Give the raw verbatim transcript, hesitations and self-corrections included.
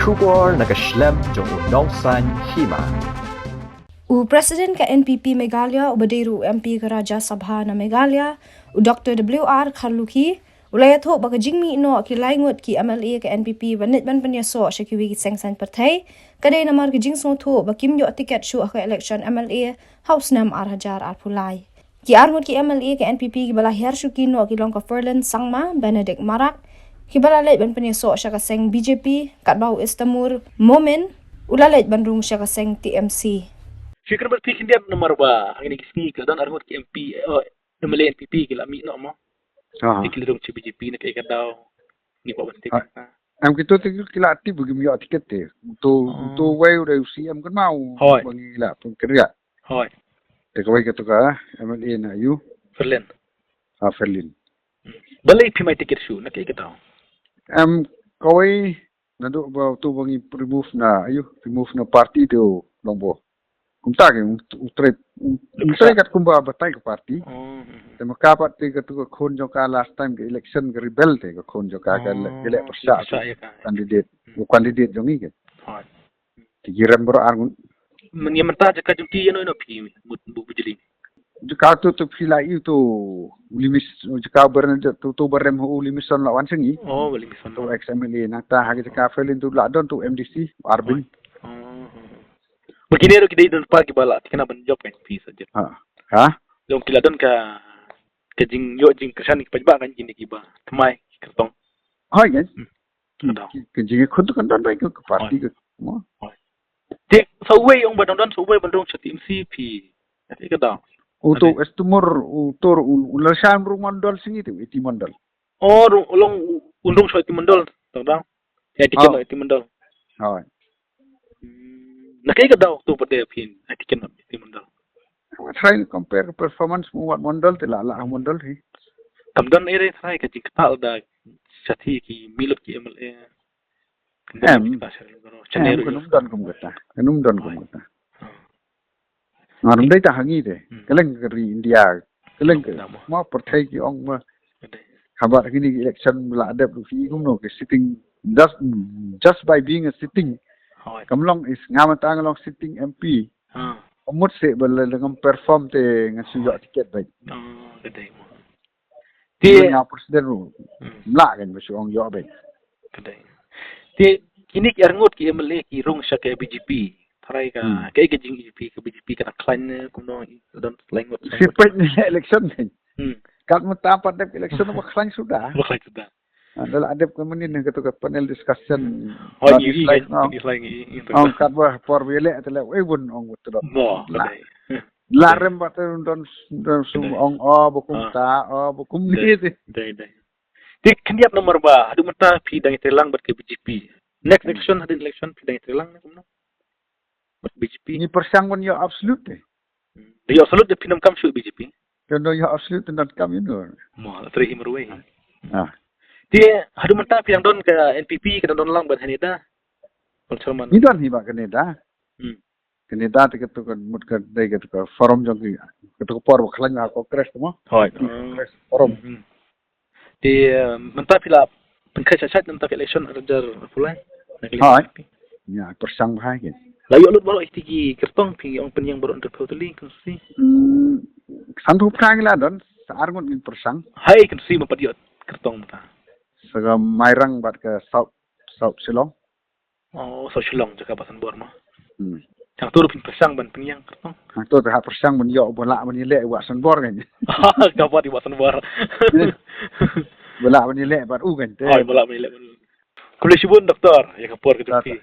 Khubor na ka shlem jong u nongsan hima. U President ka N P P Meghalaya, uba dei ruh u M P ka Rajya Sabha na Meghalaya, u Doctor W R Kharlukhi, u la ïathuh ba ka jingmih noh ki lai ngut ki M L A ka N P P ban leit ban pynïasoh sha kiwei ki seng saiñ pyrthei, ka dei namar ka jingsngewthuh ba kim ïoh tiket shuh ha ka election M L A ha u snem ar hajar arphew lai. Ki ar ngut ki M L A ka N P P kiba la hiar shuki noh ki long ka Ferlin Sangma, Benedict Marak, kiba la leit ban pynïasoh sha ka seng B J P, katba u Istamur Momin u la leit ban rung sha ka seng T M C. Shi kyrpad phi khyndiat namar ba hangne ki sngi ka don ar ngut ki M P, eh, M L A N P P ki la mih noh mo. Aha. Ki la rung sha B J P na kaei ka daw. Ni ba ban tip. Ah. Em kito te ki la tip ba kim ïoh tiket te. To, oh, to wei u dei u C M kan mau. Hoi. Ba ngi la pun kyrga. Hoi. Te kawei kito ka M L A na ïu. Ferlin. Ah, Ferlin. Hmm. Balei phi mai tiket shuh na kaei ka daw? Em kawei naduh ba to ba ngi remove na ïu, remove na party te u long bo. Kumta ki u, u trade, u, u trade kat kumba batai ka party. Oh, hmm, hmm. Te ma ka pat te ka tu ka khun jong ka last time ka election ka rebel te ka khun jong ka ka le, oh, ka le pyrshah pyrshah tu ïa ka candidate. Hmm. U candidate jong ngi ke. Hoi. Te ki rem baroh ar ngut. Mynta jaka jong ki ïa no ïa no phi mut bu bujli. Jaka tu tu phi la ïu tu u Limis, jaka Bernadette tu, tu ba rem u Limison la wan sha ngi. Oh, u Limison. Tu ex M L A nangta ha ka jaka Ferlin tu la don tu M D C Arbin. Oh, oh, oh. Ba kine ruh ki dei don pa kiba la thikna ban jop kan phi sa jop. Ha. Ha? Long ki la don ka, ka jingïoh jingkyrshan ki paidbah kan kine kiba thymmai ki kyrtong. Hoi kan? Hmm. Ka daw. Ki, ki jingïakhun tu kan don bai ka, ka party. Hoi. Ka mo. Hoi. Te sa uwei ong ba dang don sa uwei ban rung sha T M C phi. Ka daw. U to Istamur u to u, u la shah rung mandal sha ngi te eighty mandal. Oh, rung, long u, un rung sha eighty mandal. Tang dang. Ïa tiket na eighty mandal. Hoi. Hmm, na kaei ka daw to pat de phin ïa tiket na eighty mandal? Nga try compare ka performance mo wat mandal te la la mandal hi. Kam don ei re try ka jingkynmaw da shathie ki milot ki M L A. Em. Em, ka num don kum kata. Ka num don kum kata. Nga rum dei ta hangi te. Hmm. Ka leng ka ri India. Ka leng ka mo pyrthei ki ong ma. Ka dei. Habar kini ki election la dep ruh ki kumno ki sitting just, just by being a sitting. Hoi. Kam long is nga mata nga long sitting M P. Ha. Ka mut se ba la ngam perform te ngan shu ïoh tiket bai. Oh, ka dei mo. Te nga president ruh. Hmm. Mla kan ba shu ong ïoh bai. Ka dei. Te kini ki ar ngut ki M L A ki rung sha ka B J P. Tharai ka, hmm, kaei ka jing B J P, ka B J P ka na khlaiñ ne kumno i don lai ngut. Shi peit ni election ni. Hmm. Kat mynta pat dep election ba khlaiñ suda. Ba khlaiñ suda. Ah, da la dep ka mynnin ka tu ka panel discussion. Hmm. Hoi, ni lai ngi, ni lai ngi. Ong kat ba por ba leh te leh ei bun ong ba tu dot. Mo, ka dei. La rem ba te don, don sum ong o ba kumta, o ba kumni te. Dei, dei. Te khyndiat namar ba haduh mynta phi dang ïatreilang bad ka B J P. Next election, hadien election phi dang ïatreilang ne kumno? Bad B J P. Ngi pyrshang ban ïoh absolute te. Hmm. Da ïoh absolute da phin ym kam shuh B J P. Kan da ïoh absolute te donkam ïa no. Mo, la trei hi marwei. Ah. Te haduh mynta phi dang don ka N P P ka dang don lang bad HNEDA. Ngi don hi bad HNEDA. Hmm. Kane da te katu ka mut ka dei katu ka forum jong ki, katu ka por ba khlaiñ ha Congress tu mo. Hoi. Congress forum. Hmm. Te, eh, mynta phi la pynkhih shait shait mynta ka election ar hajar arphew lai. Hoi. Ïa, pyrshang bha ki. La ïoh lut baroh ïa ki kyrtong phi ong pynïeng baroh hynriewphew tylli ki constituency. Hmm, sanphew phra ngi la don, sa ar ngut ngin pyrshang. Hai constituency ma pat ïoh kyrtong mynta. Sa ka Mairang bad ka South, South Shillong. Oh, South Shillong jaka Bah Sanbor mo. Hmm. Hangto ruh phin pyrshang ban pynïeng kyrtong. Hangto te hap pyrshang ban ïoh ba lah ban ïaleh i Bah Sanbor kan. Ka bad i Bah Sanbor. Ba lah ban ïaleh bad u kan te. Oh, ba lah ban ïaleh bad u. Khublei shibun Doctor, ïa ka por ka jong phi.